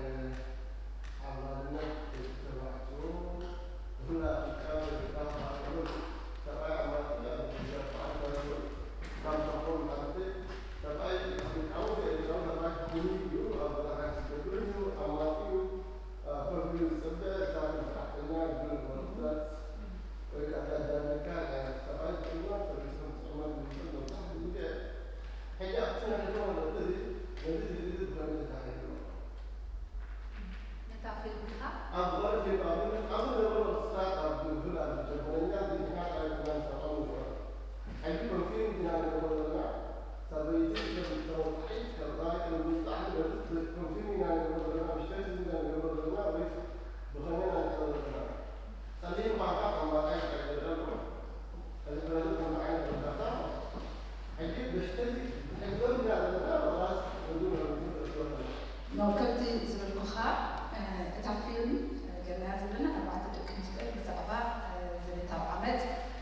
ሓባርነት ደቂ ተባዕትዮ፣ ብፍላይ ኣብ ኣፍሪቃ፣ ደቂ ተባዕትዮ፣ ሰብኣይ ኣማጺኡ ኣብ ኣርባዕተ ማለት እዩ። ካብ ዝኾኑ ማለት ሰብኣይ ኣፍሪቃዊ፣ ኤርትራዊ ሰብኣይ ፍሉይ እዩ። ኣብ ገዛ ሓንቲ ዝገብር እዩ፣ ኣማጺኡ፣ እ፣ ኮፍ ኢሉ ዝጽበ፣ ሳት ሰራሕተኛ፣ ዝብል ዝበሉ ፍጥረት፣ ወይ ከዓ ዳርጋ ሰብኣይ ዝጥመት፣ ሰበይቲ ከም ትጥመት ዝመስል መብዛሕትኡ ግዜ። ሕጂ ኣብቲ ንሕልፎ ዘሎ ግዜ፣ ነዚ ግዜ እዚ ብኸመይ ተታሒዙ ኣሎ? ነታ ፊልም ዲኻ? ኣብ ዝኾነ ፊልም፣ ኣብ፣ ኣብ ዝነበሮ ክስታት፣ ኣብ ብፍላይ ኣብ ጀርመንኛ፣ እዚ ንሕና ጥራይ ኮይና ንሰርዖም ንኽእል። ሕጂ ከም ፊልም ኢና ንገብሮ ዘለና፣ ሰበይቲ ከም ተወሳሒት፣ ከም ራእይ፣ ከም ምብጻሕ፣ ንገብር፣ ከም ፊልም ኢና ንገብሮ ዘለና፣ ብሽተት ኢና ንገብሮ ዘለና፣ ወይስ ብኸመይ ኢና ንገብሮ ዘለና? ጸሊም ኳዕኳዕ ኣማራጺ ይረአ ኣሎ። እዚ በዚ ከምዚ ዓይነት እርዳታ፣ ሕጂ ብሽተት ንሕግዞም ኢና ዘለና፣ ወላስ ነዚ መርምሩ ተስወ ኣለና? ኖ፣ ከምቲ ዝበልኩኻ፣ እ፣ እታ ፊልም፣ እ፣ ገና ዘለና ኣርባዕተ ደቂ ኣንስትዮ ብዛዕባ፣ እ፣ ዘቤታዊ ዓመጽ፣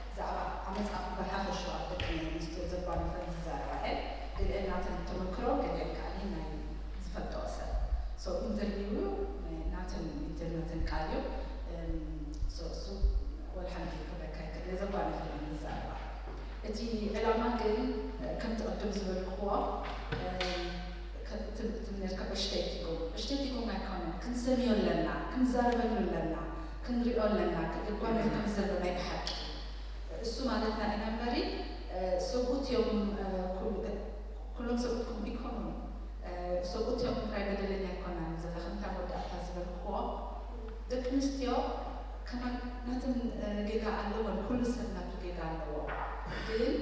ብዛዕባ ዓመጻ ብሓፈሻ ደቂ ኣንስትዮ ዘጓነፈን ዝዛረባ እየን። ገሊአን ናተን ተመክሮ፣ ገሊአን ከኣ ናይ ዝፈልጥኦ ሰብ። So፣ ኢንተርቪው ናይ ናተን፣ ኢንተርቪው ናተን ቃል እዩ። እም፣ so፣ እሱ ወላ ሓንቲ ክብለካ ኣይክእል፣ ዘጓነፈን እየን ዝዛረባ። እቲ ዕላማ ግን፣ እ፣ ከምቲ ቅድም ዝበልክዎ፣ እ፣ ከ-፣ ትብል ነርካ ዕሽተይ ትርጉም። ዕሽተይ ትርጉም ኣይኮነን። ክንሰምዮ ኣለና፣ ክንዛረበሉ ኣለና፣ ክንሪኦ ኣለና፣ ክጓነፍ ከም ዘሎ ናይ ብሓቂ። እሱ ማለትና ኢና እምበሪ፣ እ፣ ሰብኡት እዮም፣ እ፣ ኩሉ-፣ ኩሎም ሰብኡት ከምኡ ይኮኑን። እ፣ ሰብኡት እዮም ጥራይ በደለኛ ኣይኮናን። እዚ ከምታ መወዳእታ ዝበልክዎ፣ ደቂ ኣንስትዮ ከማን ናተን፣ እ፣ ጌጋ ኣለወን። ኩሉ ሰብ ናቱ ጌጋ ኣለዎ። ግን፣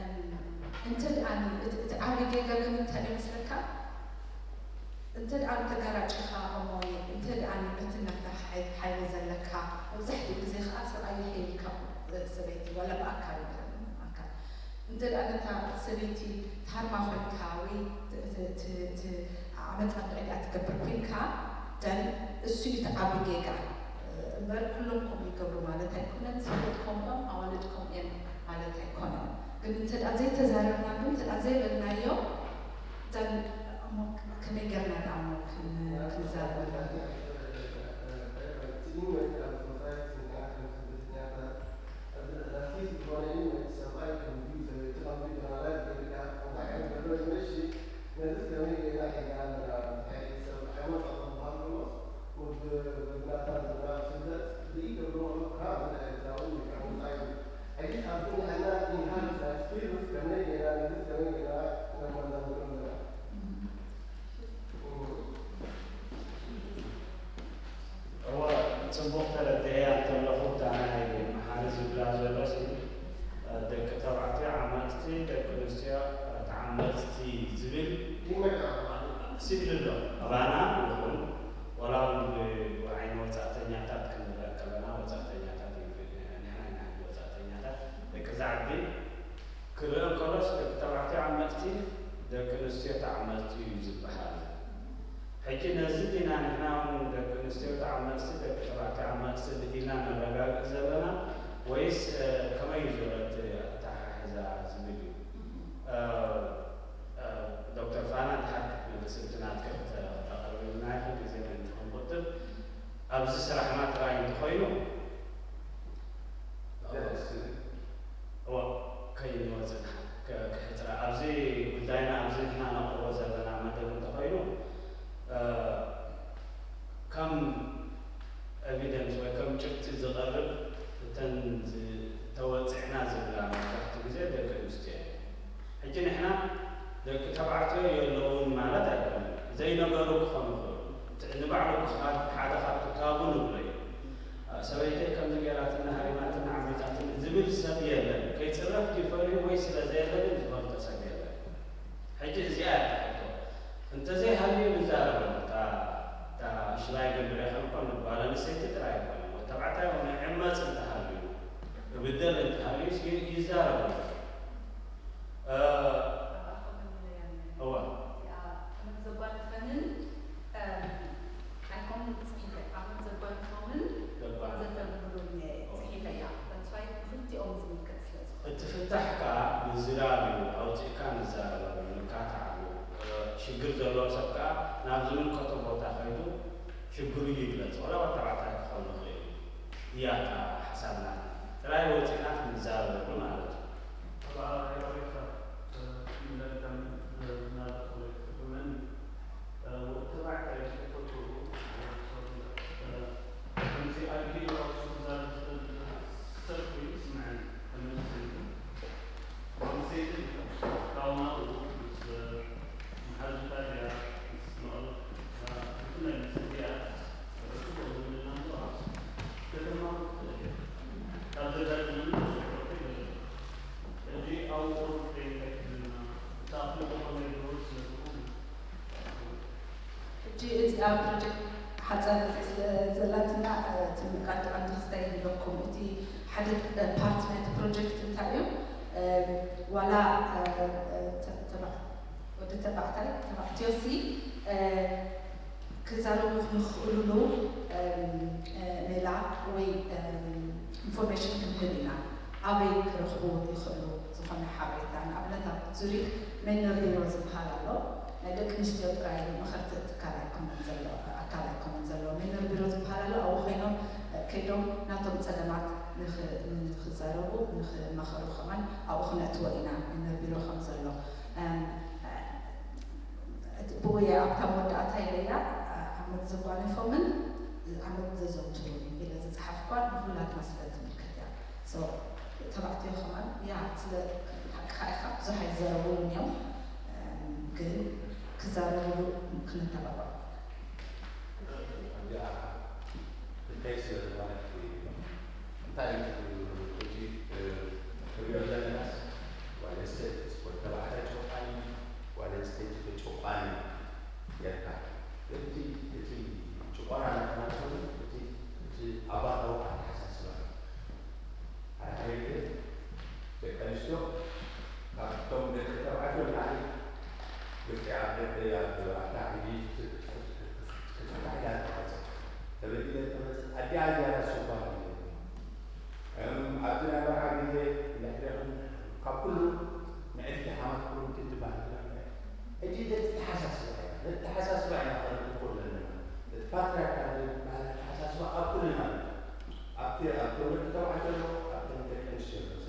እም፣ እንተ ደኣ ን-፣ እቲ፣ እቲ ዓቢ ጌጋ ግን እንታይ ይመስለካ? እንተ ደኣ ተጋራጭኻ እሞ፣ እንተ ደኣ በቲ ናትካ ሓይ-፣ ሓይሊ ዘለካ፣ መብዛሕትኡ ግዜ ከኣ ሰብኣይ ይሕይልካ፣ እ፣ ሰበይቲ ኣካል ኣካል እንተ ደኣ ነታ ሰበይቲ ታርማ ኮይንካ ወይ ዓመፃ ብልዕሊኣ ትገብር ኮይንካ ደን እሱ እዩ እቲ ዓቢ ጌጋ እምበር ኩሎም ከምኡ ይገብሩ ማለት ኣይኮነን። ሰብኡት ከምኦም ኣዋልድ ከምኡ እዮም ማለት ኣይኮነን። ግን እንተ ደኣ ዘይተዛረብናሉ እንተ ደኣ ዘይበልናዮ ደን እሞ ከመይ ጌርና ደኣ እሞ ክንዛረበሉ? እወ፣ ጽቡቕ ተረዲኤያ እንተለኹ፣ እታ ናይ መሓሪ ዝብላ ዘሎ ሲ፣ ደቂ ተባዕትዮ ዓመጽቲ፣ ደቂ ኣንስትዮ ተዓመጽቲ ዝብል ስእሊ ኣሎ። ኣባና ይኹን፣ ዋላ እውን ብ-፣ ብዓይኒ ወጻእተኛታት ክንርአ ከለና፣ ወጻእተኛታት ንሕና ኢና ሕጂ ወጻእተኛታት፣ ደቂ እዛ ዓዲ ክርአ እንከሎስ፣ ደቂ ተባዕትዮ ዓመጽቲ፣ ደቂ ኣንስትዮ ተዓመጽቲ እዩ ዝበሃል። ሕጂ ነዚ ዲና ንሕና እውን ደቂ ኣንስትዮ ተዓመጽቲ፣ ደቂ ተባዕትዮ ዓመጽቲ ኢልና ነረጋግጽ ዘለና ወይስ፣ እ፣ ከመይ እዩ ዘሎ እቲ ኣተሓሕዛ ዝብል እዩ። እ፣ እ፣ ዶክተር ፋና ድሓር ክትመልስ እቲ ናትኪ ክተ-፣ ክተቕርብልና ኢኺ፣ ግዜ ምእንቲ ክንቁጥብ። ኣብዚ ስራሕና ጥራይ እንተኾይኑ፣ እዋ፣ ከይንወጽእ ንሓ-፣ ከ-፣ ክሕጽራ። ኣብዚ ጉዳይና፣ ኣብዚ ንሕና ነቕርቦ ዘለና መደብ እንተኾይኑ፣ እ፣ ከም ኤቪደንስ ወይ ከም ጭብጢ ዝቐርብ እተን ዝ-፣ ተወጺዕና ዝብላ መብዛሕትኡ ግዜ ደቂ ኣንስትዮ እየን። ሕጂ ንሕና ደቂ ተባዕትዮ የለውን ማለት ኣይኮነን። ዘይነገሩ ክኾኑ ይኽእሉ። እቲ ንባዕሉ ክኻ-፣ ሓደ ካብቲ ታቡ ንብሎ እዩ። እ፣ ሰበይተይ ከምዚ ገይራትና ሃሪማትና ዓሚጻትኒ ዝብል ሰብ የለን። ከይጽረፍ ድዩ ፈሪሁ ወይ ስለ ዘየለ ግን ዝፈልጦ ሰብ የለን። ሕጂ እዚኣ እያ እታ ሕቶ። እንተዘይሃልዩ ንዛረበሉ። እታ፣ እታ ሽላይገን ብሬኸን እኮ ንጓል ኣንስተይቲ ጥራይ ኣይኮነን። ወዲ ተባዕታይ እውን ይዕመጽ እንተሃልዩ፣ ይብደል እንተሃልዩስ ይ-፣ ይዛረበሉ። እ፣ እዋ። እቲኣ ኣመት ዘጓነፈንን፣ እም፣ ኣይኮንን ጽሒፈ፣ ኣመት ዘጓነፎምን ዘጓነፈ። ዘተብህሉን እየ ጽሒፈያ። That's why ንክልቲኦም ዝምልከት ስለ ዝኾነ። እቲ ፍታሕ ከኣ ምዝራብ እዩ፣ ኣውጺእካ ንዛረበሉ፣ ንካትዓሉ። እ፣ ሽግር ዘለዎ ሰብ ከኣ ናብ ዝምልከቶ ቦታ ከይዱ ሽግሩ ይግለጽ። ዋላ ወዲ ተባዕታይ ክኾን ይኽእል እዩ። እያ እታ ሓሳብ ናትና። ጥራይ ወጺእና ክንዛረበሉ ማለት እዩ። ኣብ ኣረጋዊታ፣ እ፣ ምለልታን፣ እ፣ ናበ ኮሌጅ ትእመን፣ እ፣ ወዲ ተባዕታይ ተፈጥሮኡ፣ እ፣ ከምዚ ኣልጊ ራሱ ክዛረብ ዝኽእል ሰብ ኮይኑ ይስምዓኒ። ከም ኣንስተይቲ፣ ኣንስተይቲ ካውናኡ ምስ፣ እ፣ መሓዙታ ድያ፣ ምስ መቐረት፣ እ፣ ብፍላይ ምስ ስድሪኣ፣ ርሱቕ ዝምድና ምትዋስ ከተማኽር ትኽእል እያ። ካብ ዘጋጠመኒ ተዘክሮተይ ገለ እዩ። ሕጂ ኣብኡ ቁሩብ ከይንረክብና፣ እቲ ኣፍልጦ ከመይ ድሮ ስለ ዝኾነ። ሕጂ እዚኣ ፕሮጀክት ሓጸር ግዜ ስለ ዘላትና፣ እ፣ እቲ ቀንዲ ቀንዲ ክስታይ ይብለኩም። እቲ ሓደ፣ እ፣ ፓርት ናይቲ ፕሮጀክት እንታይ እዩ? እ፣ ዋላ፣ እ፣ እ፣ ተ-፣ ተባ-፣ ወዲ ተባዕታይ፣ ተባዕትዮ ሲ፣ እ፣ ክዛረቡ ንኽእሉሉ፣ እም፣ እ፣ ሜላ ወይ፣ እም፣ ኢንፎርሜሽን ክንህብ ኢና። ኣበይ ክረኽቡ ይኽእሉ ዝኾነ ሓበሬታ? ንኣብነት ኣብ ዙሪክ ሜነር ቢሮ ዝበሃል ኣሎ። ናይ ደቂ ኣንስትዮ ጥራይ መኸርቲ ትካል ኣይኮነን ዘሎ፣ ኣካል ኣይኮነን ዘሎ። ሜነር ቢሮ ዝበሃል ኣሎ። ኣብኡ ኮይኖም፣ እ፣ ከይዶም ናቶም ጸገማት ንኽ-፣ ንኽዛረቡ፣ ንኽመኸሩ ከማን ኣብኡ ክነእትዎ ኢና፣ ሜነር ቢሮ ከም ዘሎ። እም፣ እ፣ እቲ ብኡ እየ ኣብታ መወዳእታ ኢለያ፣ ዓመት ዘጓነፎምን ዓመት ዘዘውትሩን ኢለ ዝጸሓፍኳ ንኹላትና ስለ ትምልከት እያ። So፣ ተባዕትዮ ከማን፣ ያ፣ ስለ ሓቅኻ ኢኻ፣ ብዙሕ ኣይዛረቡሉን እዮም፣ እም፣ ግን ክዛረብሉ ክንተባባዕ። እዚኣ እንታይ ስለ ዝኾነት እንታይ እዩ ሕጂ፣ እ፣ ንሪኦ ዘለናስ ጓል ኣንስተይቲ ወዲ ተባዕታይ ጨቋኒ፣ ጓል ኣንስተይቲ ተጨቋኒ ጌርካ። እቲ፣ እቲ ጭቆና ናትና ዝኾነ እቲ፣ እቲ ኣባታዊ ኣተሓሳስባ እዩ። ሓደ ሓደ ግዜ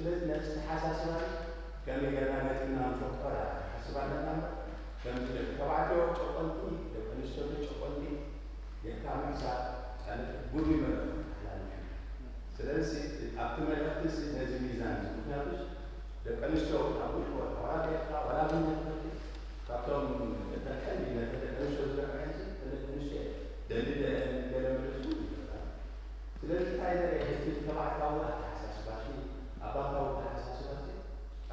ስለዚ ነቲ ተሓሳስባ ከመይ ጌርና ነጢና ንፈጥሮ እያ ክሓስብ ኣለና። ከምቲ ደቂ ተባዕትዮ ጨቆንቲ፣ ደቂ ኣንስትዮ ጨቆንቲ ጌርካ ምሕሳብ ማለት ጉዱይ መልእኽቲ ተሓላልፍ እዩ። ስለዚ ኣብቲ መልእኽቲ እዚ ነዚ ሚዛን እዚ፣ ምክንያቱ ደቂ ኣንስትዮ ኣብ ውሽጢ ወላ ዋላ ቤትካ ዋላ ቡን ካብቶም እተን ቀንዲ ነተን ደቂ ኣንስትዮ ዝለምዐ እዚ ደቂ ኣንስትዮ ደሊ ገለ መለሱ ይፈጥራ። ስለዚ እንታይ ዘርኢ ሕጂ ተባዕታዊ ኣተሓሳስባ፣ ኣባታዊ ኣተሓሳስባ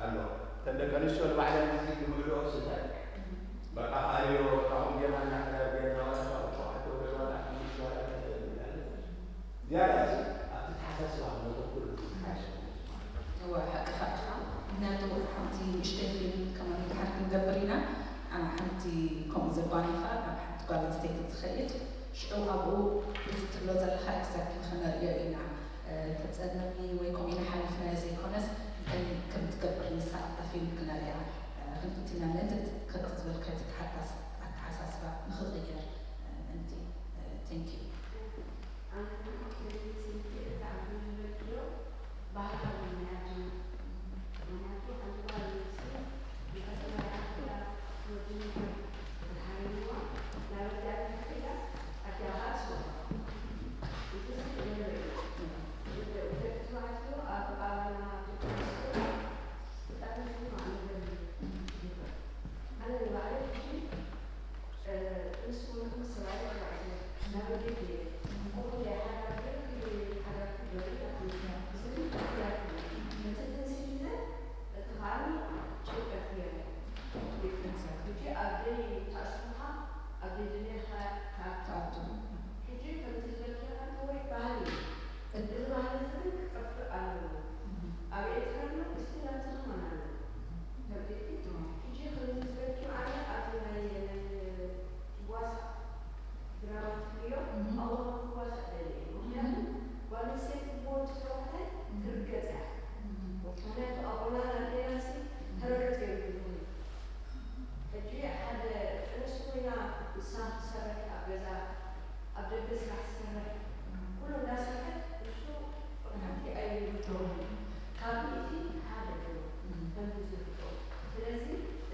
ኣሎ። እተን ደቂ ኣንስትዮ ንባዕለን እዚ ንምልኦ ስንታይ በቃ ካልዮ ካብኦም ጌርና እናሕዳር ጌርና ዋላ ካብ ሸውዓተ ወለድ ዋላ ሓሙሽተ ዋላ ክልተ ዝያዳ እዚ ኣብቲ ተሓሳስባ ክነተኩር ዝሓሸ እወ ሓቅኻ ኢኻ። ምክንያቱ ሓንቲ ንእሽተይ ፊልም ከማን ድሓር ክንገብር ኢና። ሓንቲ ከምኡ ዘባኒኻ ናብ ሓንቲ ጓል ኣንስተይቲ ትኸይድ ሽዑ ኣብኡ እዚ ትብሎ ዘለኻ exactly ክነርእዮ ኢና። ተጸለሚ ወይ ከምኡ ኢና ሓሊፍናዮ ዘይኮነስ እንታይ ከም ትገብር ንሳ ኣብታ ፊልም ክነርእያ ክንፍትን ኢና ምእንቲ ከምቲ ዝበልካዮ እቲ ተሓታስ ኣተሓሳስባ ንኽቕየር ምእንቲ። Thank you። ኣነ ግን ክብል ስምዒት ብጣዕሚ ዝበልክዮ ባህላዊ ናይ ኣቦና። ምኽንያቱ ሓንቲ ጓል ኣንስተይቲ ንቀዳማይ ዓርኪ ወዲ ንሓርዋ ናብ ኣዲኣ ከይዳ ኣዲኣ ከኣ ትስዋ። እዚ ስርዒ ገለ እዩ። ደቂ ተባዕትዮ ኣብ ኣባና ደቂ ኣንስትዮ ብጣዕሚ ሕማቕ ነገር እዩ። ኣነ ንባዕለይ ሕጂ ንስኹም ከም ሰብኣይ ተባዕትዮ ናብ ቤት እየ ቁሩብ ናይ ሓዳር ግን ሓዳር ክትገብሪ ኢኹም። እዚ ግን ትኽክል ኣይኮነን። እቲ ግን ስሒተ እቲ ከዓኒ ጭንቀት ገይረ። ሕጂ ኣብ ደይ ተኣስሩኻ ኣብ ደይ ደሊኻ ትኣቱ። ሕጂ ከምቲ ዝበልክዮ ሓንቲ ወይ ባህሊ እዩ። እዚ ባህሊ እዚ ግን ክጠፍእ ኣለዎ። ኣብ ኤርትራ ኣሎ፣ እስቲል ኣብቲ ከማን ኣሎ። ተረዲእኪ? ሕጂ ከምዚ ዝበልክዮ ኣነ ኣብዚ ናይ ናይ ትጓሳእ ድራማ ትርእዮ፣ ኣብኡ ከም ትጓሳእ ደልየ እየ። ምኽንያቱ ጓል ኣንስተይቲ ብወዲ ተባዕታይ ትርገጽ እያ። ምኽንያቱ ኣቦናን ኣዴናንሲ ተረገጽ እዮም ዝብሉ። ሕጂ ሓደ ጥንሲ ኮይና ንሳ ክትሰርሕ ኣብ ገዛ ኣብ ደገ ስራሕ ትሰርሕ ኩሉ እንዳሰርሐት ንሱ ቁርሓንቲ ኣይብልቶምን። ካብ ሚእቲ ሓደ እዩ ከምዚ ዝፍቶ። ስለዚ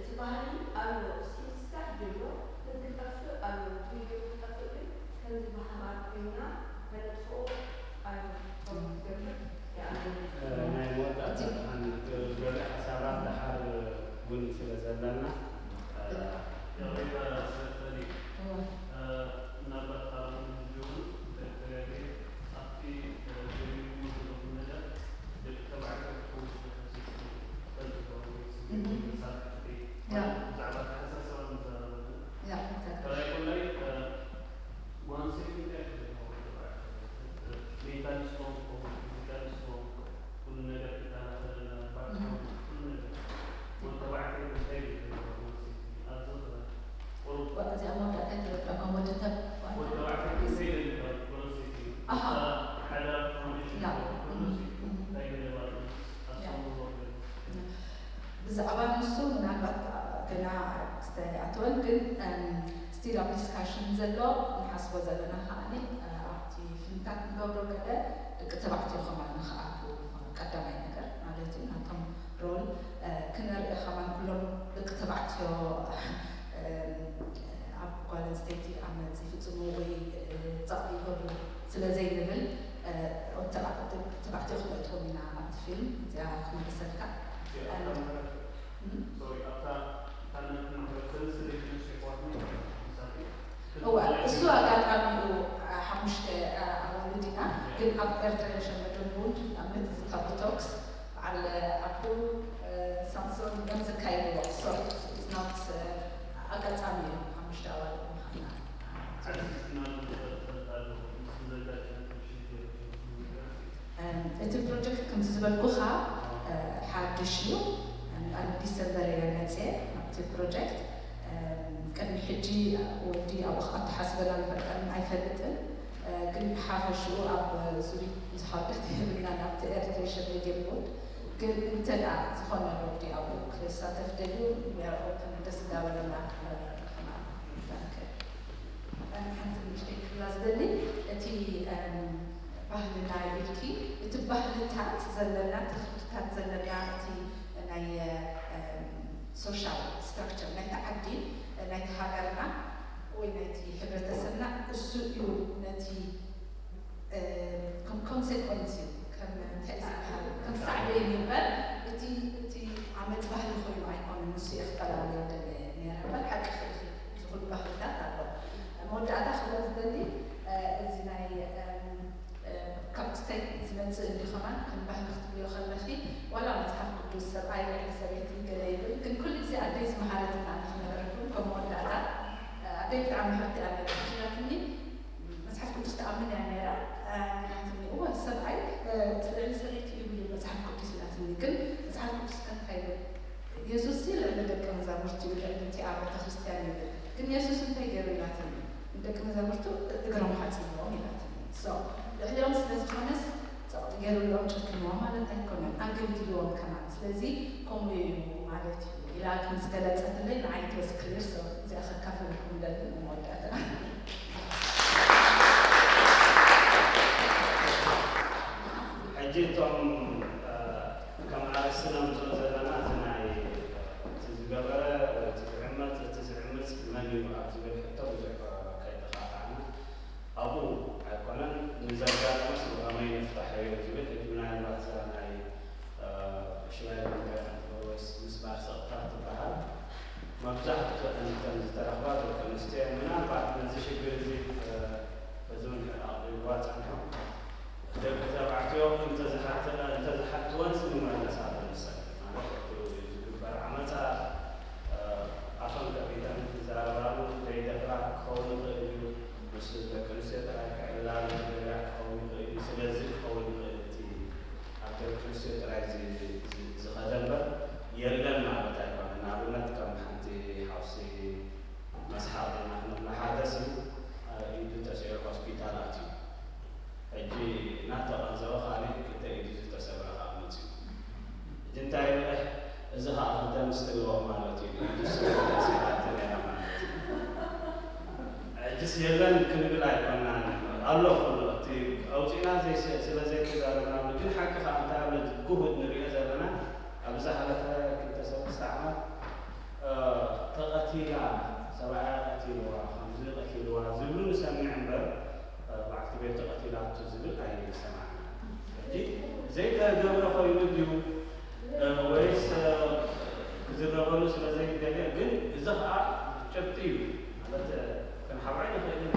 እቲ ባህሊ ኣሎ፣ እስቲ ስራሕ ጀምሮ ግን ክጠፍእ ኣሎ። እቲ ቪድዮ ክጠፍእ ግን ከምዚ ብሓባር ኮይና ከነጥፍኦ ኣይኮን ትገብር። ናይ መወዳእታ ሓንቲ ገለ ሓሳባት ደሓር እውን ስለ ዘለና ይቕሬታ ስለ ትደሊ ምናልባት ካብ ሕጂ እውን እንተተጋግየ ኣብቲ ጀሚርዎ ዘለኹም ነገር ደቂ ተባዕትዮ ክኸውን ዝኽእል ስምዒት ክፈልጥ ከሎ ወይ ስምዒት መሳርሕቲ ብዛዕባ ኣተሓሳስባ ንዛረብ ኣለና። ካልኣይ ካልኣይ ጓል ኣንስተይቲ እንታይ ክገብር ወዲ ተባዕታይ ሜካኒስት ኾንኩ ፊዚካሊስት ኾንኩ ኩሉ ነገር ክከታተለና ባትሮም ኩሉ ነገር ወዲ ተባዕታይ እንታይ ይገብር ጓል ኣንስተይቲ ኣብዚ ኸ ቁሩብ እዚኣ መወዳእታ ይትረዳ ከም ወዲ ተባዕታይ ወዲ ተባዕታይ እንታይ ይገብር ጓል ኣንስተይቲ ኣሃ ሓዳር ፋውንዴሽን ያ። ጓል ኣንስተይቲ እንታይ ይገብር ኣብ ሰሙን ወገን ብዛዕባ ንሱ ምናልባት ገና ክስተ ኣይኣተወን ግን ስቲል ኣብ ዲስካሽን ዘሎ ንሓስቦ ዘለና ከዓኒ ኣብቲ ፊልምታት ንገብሮ ገለ ደቂ ተባዕትዮ ከማን ንክኣትዉ ቀዳማይ ነገር ማለት እዩ ናቶም ሮል ክነርኢ ከማን ኩሎም ደቂ ተባዕትዮ ኣብ ጓል ኣንስተይቲ ዓመፅ ይፍፅሙ ወይ ፀቕ ይገብሩ ስለ ዘይንብል ተባዕትዮ ክነእትዎም ኢና ኣብቲ ፊልም እዚኣ ክመልሰልካ እወ እሱ ኣጋጣሚ እዩ ሓሙሽተ ኣዋልድ ኢና ግን ኣብ ኤርትራ የሸመደን እውን ንኣብነት እዚ ታቦ ቶክስ በዓል ዓብዱ ሳምሶን እዮም ዘካይድዎ ሶርት ናት ኣጋጣሚ እዮም ሓሙሽተ ኣዋልድ ምዃንና እቲ ፕሮጀክት ከምቲ ዝበልኩኻ ሓድሽ እዩ ኣብ ዲሰምበር እየ መፅየ ናብቲ ፕሮጀክት ቅድሚ ሕጂ ወዲ ኣብኡ ክኣቱ ሓስበና ንፈልጠን ኣይፈልጥን ግን ብሓፈሽኡ ኣብ ዙሪ ብዙሓት ይህብና ናብቲ ኤርትሬሽን ሬድዮ ቦርድ ግን እንተ ደኣ ዝኾነ ወዲ ኣብኡ ክሳተፍ ደልዩ ኦፕን ደስ እንዳበለና ንኽና ሓንቲ ንእሽተይ ክብላ ዝደሊ እቲ ባህልና ኢልኪ፣ እቲ ባህልታት ዘለና፣ እቲ ክብርታት ዘለና፣ እቲ ናይ ሶሻል ስትራክቸር ናይቲ ዓዲ፣ ናይቲ ሃገርና ወይ ናይቲ ሕብረተሰብና፣ እሱ እዩ ነቲ ኮንሴኮንስ እዩ፣ ከም እንታይ እዩ ዝበሃል፣ ከም ሳዕቤን እዩ እምበር፣ እቲ እቲ ዓመት ባህሊ ኮይኑ ኣይኮነን። ንሱ እየ ክፈላለዮ ደልየ ነይረ እምበር፣ ሓቂ ኢኺ፣ እዚ ኩሉ ባህልታት ኣሎ። መወዳእታ ክብሎ ዝደሊ፣ እዚ ናይ ካብ ስቴት ዝመጽእ እንዲ ከማን ከም ባህሊ ክትብልዮ ከለኺ፣ ዋላ መጽሓፍ ቅዱስ ሰብኣይ ልዕሊ ሰበይቲ ገለ ይብል፣ ግን ኩሉ ግዜ ኣደይ ዝመሃረትና ንኽነግረኩም ከም መወዳእታ፣ ኣደይ ብጣዕሚ ምሕርቲ ኣለ ኢላትኒ። መጽሓፍ ቅዱስ ትኣምን እያ ነይራ። ኢላትኒ፣ እወ፣ ሰብኣይ ልዕሊ ሰበይቲ ይብል እዩ መጽሓፍ ቅዱስ ኢላትኒ። ግን መጽሓፍ ቅዱስ ከ እንታይ ይብል? የሱስ ልዕሊ ደቀ መዛሙርቱ እዩ፣ ልዕሊ እቲኣ ቤተ ክርስቲያን ይብል። ግን የሱስ እንታይ ገይሩ ኢላትኒ? ንደቂ መዛሙርቱ እግሮም ሓጺብዎም ኢላትኒ። So ልዕሊኦም ስለ ዝኾነስ ጸቕጢ ገይሩሎም ጨኪንዎም ማለት ኣይኮነን፣ ኣገልጊልዎም ከማን። ስለዚ ከምኡ እዩ ማለት እዩ ኢላ ከም ዝገለጸትለይ ንዓይ it was clear። So እዚኣ ከካፍለኩም ደሊ ንመወዳእታ። ሕጂ እቶም ከም ኣርእስቲ ነምፅኦ ዘለና እቲ ናይ እቲ ዝገበረ ወይ እቲ ዝዕመፅ እቲ ዝዕምፅ መን እዩ ኣብ ዝብል ሕቶ ብዙሕ ከይተኻታዕና ኣብኡ ኣይኮነን ንዘጋጠመስ ብኸመይ ንፍታሐዮ ዝብል ሕጂ ምናልባት እዛ ናይ ሽባይ መንገድ ወይስ ምስባር ስቕታ ትበሃል መብዛሕትኡ እተን ዝተረኽባ ደቂ ኣንስትዮ ምናልባት ነዚ ሽግር እዚ ሕዚ እውን ሕራቕ ይዋፀንሖም ደቂ ተባዕትዮ እንተዝሓትወንስ ምመለሳሉ ንሰን ማለት እቲ ዝግበር ዓመፃ ኣፈን ከፊተን ክዛረባሉ ዘይደፍራ ክኸውን ይኽእል እዩ። ምስ ደቂ ኣንስትዮ ጥራይ ክዕላል ዝደልያ ክኸውን ይኽእል እዩ። ስለዚ ክኸውን ይኽእል እቲ ኣብ ደቂ ኣንስትዮ ጥራይ ዝኸደ እምበር የለን ማለት ኣይኮነን። ንኣብነት ከም ሓንቲ ሓውሲ መስሓቕ ዜና ክንብላ ሓደ ሲ ኢዱ ተሰይሩ ሆስፒታል ኣትዩ። ሕጂ እናተቐንዘወ ካሊእ ክልተ ኢዱ ዝተሰብረ ከዓ መፅዩ። ሕጂ እንታይ ይብለ? እዚ ከዓ ክልተ ኣንስትዮ ኣለዎ ማለት እዩ። ኢዱ ተሰይራ ነይራ ማለት እዩ። ሕጂስ የለን ክንብል ኣይኮናን ኣሎ ኩሉ እቲ ኣውፂእና ስለ ዘይተዛረብናሉ ግን ሓቂ ከዓ እንታይ ኣብ ግሁድ ንሪኦ ዘለና ኣብ ዝሓለፈ ክልተ ሰለስተ ዓመት ተቐቲላ ሰብኣያ ቀቲልዋ ከምዚ ቀቲልዋ ዝብሉ ንሰምዕ እምበር በዓልቲ ቤቱ ቀቲላቶ ዝብል ኣይሰማዕና። ሕጂ ዘይተገብረ ኮይኑ ድዩ ወይስ ክዝረበሉ ስለ ዘይደልየ ግን እዚ ከዓ ጭብጢ እዩ ማለት ክንሓብዖ ንኽእል ኢና።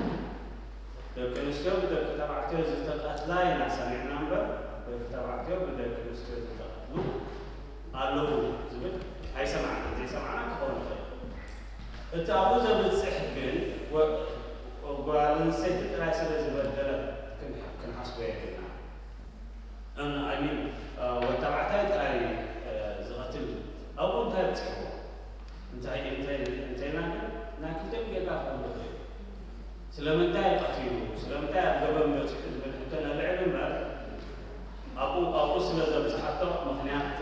ደቂ ኣንስትዮ ብደቂ ተባዕትዮ ዝተቐትላ ኢና ሰሚዕና እምበር ደቂ ተባዕትዮ ብደቂ ኣንስትዮ ዝተቐትሉ ኣለዉ ዝብል ኣይሰማዕናን። ዘይሰማዕና ክኸውን ይኽእል። እቲ ኣብኡ ዘብፅሕ ግን ጓል ኣንስተይቲ ጥራይ ስለ ዝበደለት ክንሓስቦ የብልና። I mean ወዲ ተባዕታይ ጥራይ ዝቐትል ኣብኡ እንታይ ኣብፂሕዎ? እንታይ እንተይልና ግን ናይ ክልቲኦም ጌጋ ክኸውን ይኽእል እዩ። ስለምንታይ ቀቲሉ ስለምንታይ ኣብ ገበን በፂሑ ዝብል ሕቶ ነልዕል እምበር ኣብኡ ኣብኡ ስለ ዘብፅሓቶ ምኽንያት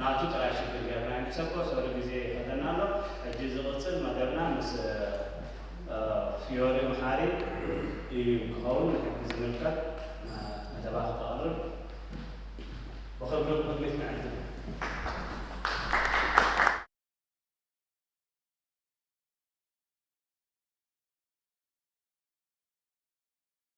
ናቱ ጥራይ ሽግር ጌርና ንሕሰቦ። ሶሪ ግዜ ይኸደና ኣሎ። ሕጂ ዝቕፅል መደብና ምስ ፊዮሪ መሓሪ እዩ ክኸውን ንሕጊ ዝምልከት